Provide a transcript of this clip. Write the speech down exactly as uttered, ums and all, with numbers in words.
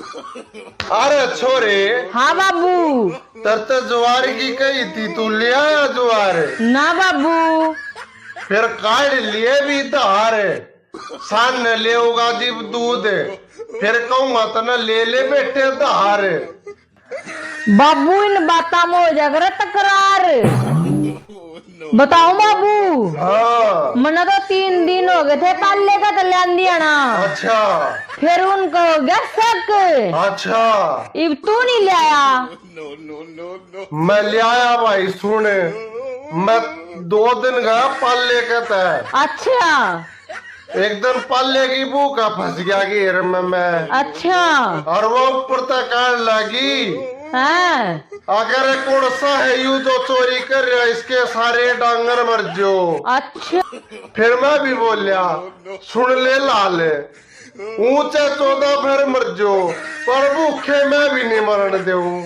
अरे छोरे, हाँ बाबू। तर ते ज्वार की कही थी, तू ले आया ज्वार? ना बाबू। फिर काढ़ लिए भी धार, सान न लेगा जीव दूध, फिर कहूंगा तने ले ले बेटे धार। बाबू, इन बातां में हो जा करे तकरार। बताऊं बाबू? हाँ। मन्ने तो तीन दिन हो गए थे पाले का तो ल्यान दिया ना। अच्छा। फिर उनको हो गया शक। अच्छा। इब तू नहीं ले आया? मैं ले आया भाई, सुन, मैं दो दिन गया पाले के तय। अच्छा। एक दिन पाले की बहू का फंस गया घेर में मैं। अच्छा। और वो ऊपर तक आने लगी। हाँ। अगर कौन सा है यू जो चोरी कर रहा, इसके सारे डांगर मर जो। अच्छा। फिर मैं भी बोलिया, सुन ले लाल, ऊंचे चौदह फिर मर जो, पर भूखे मैं भी नहीं मरण देऊं।